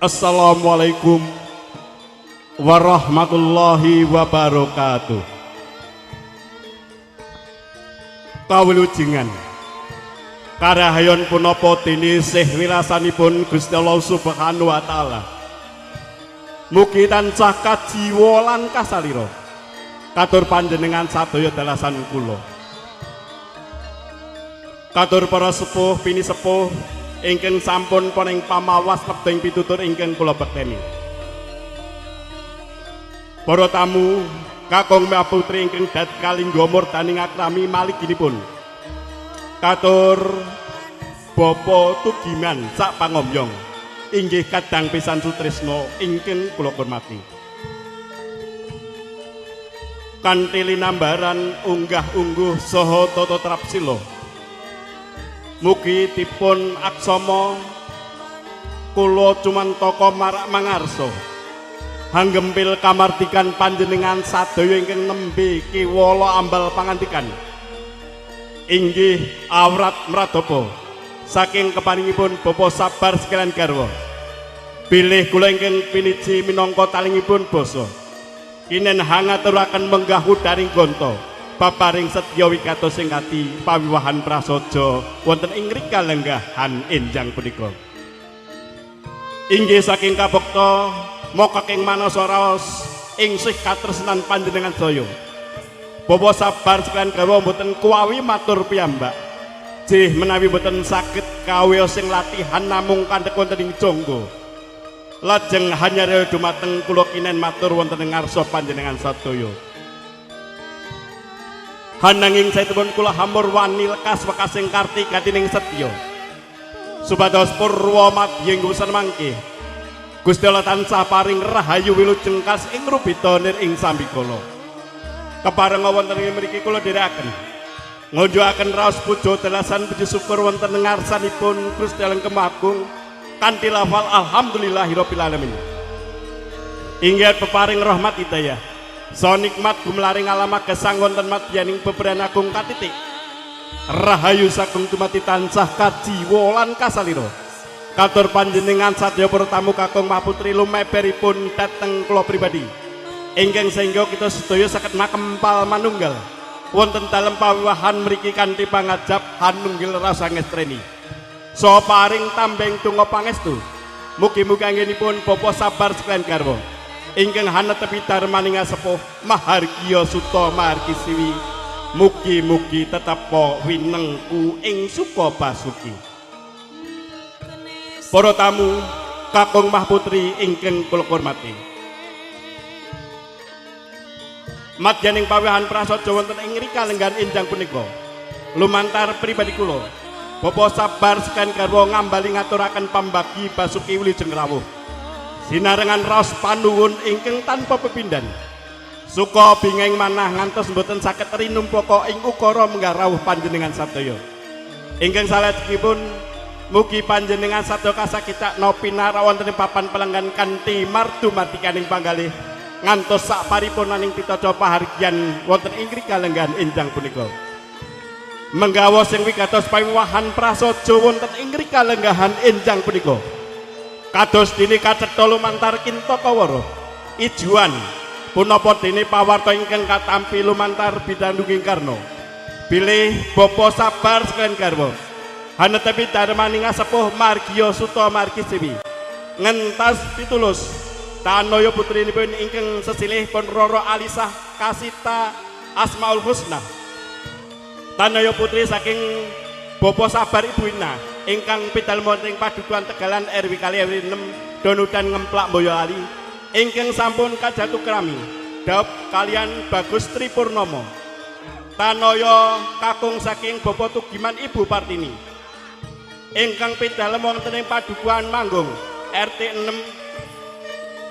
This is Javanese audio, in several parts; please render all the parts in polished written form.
Assalamualaikum warahmatullahi wabarakatuh. Kawilujengan karahayon punapa dene sih wilasanipun Gusti Allah Subhanahu wa taala. Mugi tansah kajiwa lan kasalira. Katur panjenengan sadaya dalasan kula. Katur para sepuh pini sepuh ingkang sampun poning pamawas lebeng pitutur ingkang kula bekteni. Para tamu kakung putri ingkang dat kalingga murdaning akrami maliginipun. Katur Bapak Tugiman sak pangomyong inggih kadang pisan sutresna ingkang kula hormati. Kanthi linambaran unggah-ungguh saha tata trapsila, mugi dipun aksama kula cumantaka marak mangarsa hanggempil kamardikan panjenengan sadaya ingkang nembe kiwala ambal pangandikan inggih awrat mradapa saking keparingipun Bapak Sabar sekalian garwa. Bilih kula ingkang piniji minangka talingipun basa kinen hangaturaken menggah udaring gonto babaring setya wigatos sing kati pawiwahan prasaja wonten ing rika lenggahan enjang punika. Inggih saking kabekta makaking manasa raos ing sih katresnan panjenengan sedaya. Bapak Sabar sekalian garwa mboten kuwawi matur piyambak. Jih menawi mboten saged kawiyos sing latihan namung kandhek wonten ing jangga. Lajeng hanyarya dumateng kula kinen matur wonten ing ngarsa panjenengan sadaya. Hananging saetupun kula hamur wani lekas wekasing karti gatining setya. Supados purwa madya ing wusan mangke Gusti Allah tansah paring rahayu wilujeng kas ing rubita nir ing sambikala. Keparenga wonten ing mriki kula dherekaken ngunjukaken raos puja telasan puji syukur wonten ngarsanipun Gusti Allah ingkang Agung kanthi lafal alhamdulillahirabbil alamin. Inggih peparing rahmat hidayah so nikmat gumlaring alam gesang wonten madyaning beberan agung katitik rahayu sagung dumadi tansah kajiwa lan kasalira. Katur panjenengan sadaya para tamu kakung putri lumeberipun dhateng kula pribadi ingkang sehingga kita sedaya saged makempal manunggal wonten dalem pawiwahan mriki kanthi pangajap hanunggil rasa ngestreni. So paring tambeng donga pangestu mugi-mugi anggenipun Bapak Sabar sekalian garwa ingkang hanetepi darmaning sepuh mahargya suta mahargi siwi mugi-mugi tetepa winengku ing suka basuki. Para tamu kakung mahputri ingkang kula hormati, madyaning pawiwahan prasaja wonten ing rika lenggahan enjang punika lumantar pribadi kula Bapak Sabar sekalian garwa ngambali ngaturaken pambagi basuki wilujeng rawuh sinarengan raos panuwun ingkang tanpa pepindhan. Suka bingeng manah ngantos mboten saged rinumpaka ing ukara menggah rawuh panjenengan sadaya. Ingkang salajengipun mugi panjenengan sadaya kasakitakna pinarak wonten ing papan pelenggan kanthi mardu mardikaning panggalih ngantos sak paripurnaning pitaca pahargyan wonten ing kalenggahan enjang punika. Menggawa sing wigatos pawiwahan prasaja wonten ing kalenggahan enjang punika. Kados dene kacetha lumantar Kintaka Wara ijuan punapa dene pawarta ingkang katampi lumantar bidandunging Karna. Bilih Bapak Sabar sekalian garwa hanetepi darmaning sepuh margiya suta margi siwi ngentas pitulus tanaya putrinipun ingkang sesilih pun Roro Alisah Kasita Asmaul Husna. Tanaya putri saking Bapak Sabar Ibu Ina ingkang pidalem wonten ing Padukuhan Tegalan RW 2 RW 6 Donudan Ngemplak Boyolali ingkang sampun kajatu krami daup kalian Bagus Tri Purnomo. Tanaya kakung saking Bapak Tugiman Ibu Partini ingkang pidalem wonten ing Padukuhan Manggung RT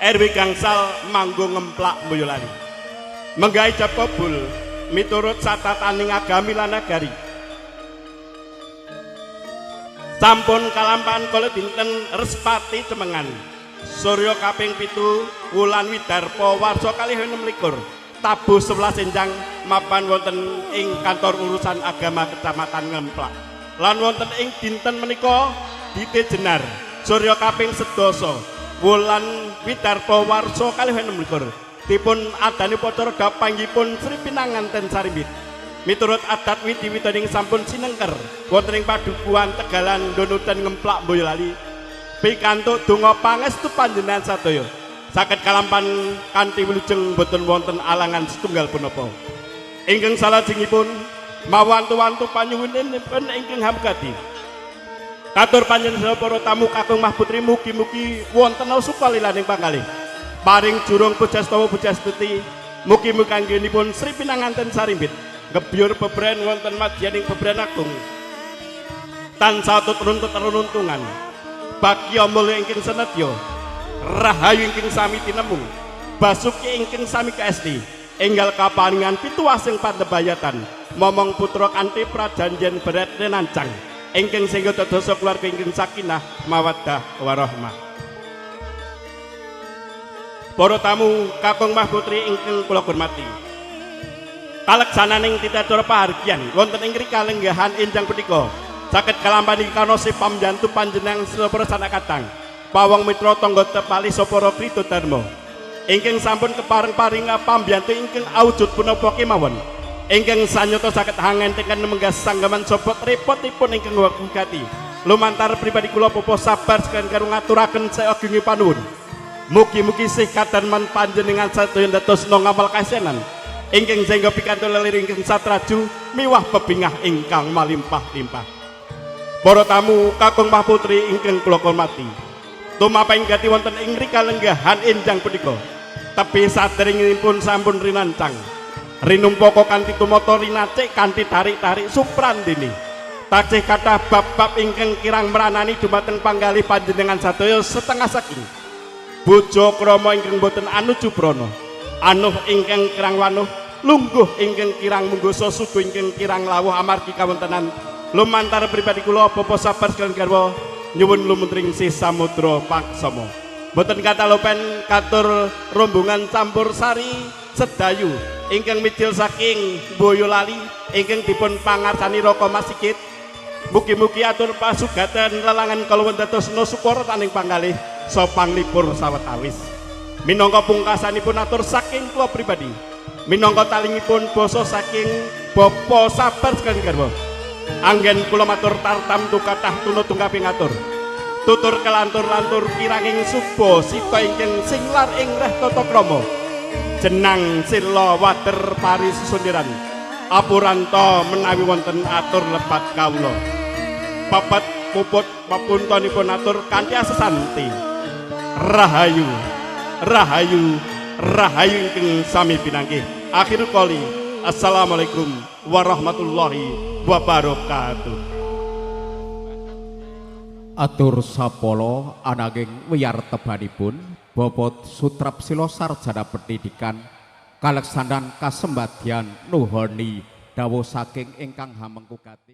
6 RW Gangsal Manggung Ngemplak Boyolali. Menggah ijab kabul miturut satataning agami lan nagari. Sampun kalampahan kala dinten Respati Cemengan Surya kaping 7 wulan Widarpa warsa 26 tabuh 11 enjang mapan wonten ing kantor urusan agama Kecamatan Ngemplak. Lan wonten ing dinten menika Dite Jenar Surya kaping 10 Wulan Widarpa Warsa 2026 dipun adani upacara dapanggipun Sri Pinanganten Sarimbit. Miturut adat widi-widaning sampun sinengker wonten ing padukuhan Tegalan Donutan Ngemplak Boyolali. Pikantuk donga pangestu panjenengan sadaya saged kalampan kanthi wilujeng boten wonten alangan setunggal punapa. Ingkang salajengipun mawantu-wantu panyuwunipun ingkang hamkati. Katur panjenengan para tamu kakung mah putri mugi-mugi wonten suka lilaning pangkalih. Paring jurung pujastawa pujastuti mugi-mugi anggenipun Sri Pinanganten Sarimbit ngebyur bebren wonten madyaning bebren agung. Tansah runtut runtungan. Bagya mulya ingkang senedya, rahayu ingkang sami tinemu, basuki ingkang sami kaesti, enggal kaparingan pituwasing pandebayatan, momong putra kanthi prajanjen beret renancang, ingkang singga dadosa keluarga ingkang sakinah mawaddah warahmah. Para tamu kakung mah putri ingkang kula hormati. Kaleksananing titacara pahargyan wonten ing rika lenggahan enjang punika saged kalampahan kanosi pambiyantu panjenengan para sanak kadang pawong mitra tangga tepali sapara krida dharma ingkang sampun kepareng paring pambiyantu ingkang awujud punapa kemawon ingkang sanyata saged hangenteken menggah sanggaman sapa repotipun ingkang wigati lumantar pribadi kula Bapak sabar sekalian karo ngaturaken saagunging panuwun. Mugi-mugi sih kadarman panjenengan sadaya dados ngamal kasenan ingkang sehingga pikantuk lelir ingkang satraju miwah bebingah ingkang malimpah-limpah. Para tamu kakung mah putri ingkang kula hormati, tumapeng gati wonten ing rika lenggahan enjang punika tepi saderengipun sampun rinancang rinumpaka kanthi tumata rinacik kanthi tarik-tarik suprandene. Taksih kathah bab-bab ingkang kirang meranani dumateng panggalih panjenengan sadaya setengah saking bojo krama ingkang boten anuju prana, anuh ingkang kirang wanuh, lungguh ingkang kirang munggusa, suku ingkang kirang lawuh amargi kawontenan lumantar pribadi kula Bapak sabar sekalian garwa nyuwun lumuntring sih samudra paksama. Boten katalopen katur rombongan campur sari sedayu ingkang mijil saking Boyolali ingkang dipun pangarsani Raka Mas Sigit. Mugi-mugi atur pasugatan lelangan kala dados sukara taning panggalih sopanglipur sawetawis. Minangka pungkasanipun atur saking kula pribadi, minangka talingipun basa saking Bapak sabar sekalian garwa. Anggen kula matur tartam kathah tuna tungkaping atur. Tutur kelantur-lantur kiranging suba sita ingkang singlar ing reh tata krama. Jenang sila water pari susundiran. Apuranta menawi wonten atur lepat kawula. Papat puput papuntonipun atur kanthi asesanti. Rahayu, rahayu, rahayu ingkang sami pinanggih. Akhirul qouli, assalamualaikum warahmatullahi wabarakatuh. Atur sapala ananging wiyartebanipun Bapak Sutrapsila Sarjana Pendidikan kaleksanan kasembadyan nuhoni dawuh saking ingkang hamengku gati.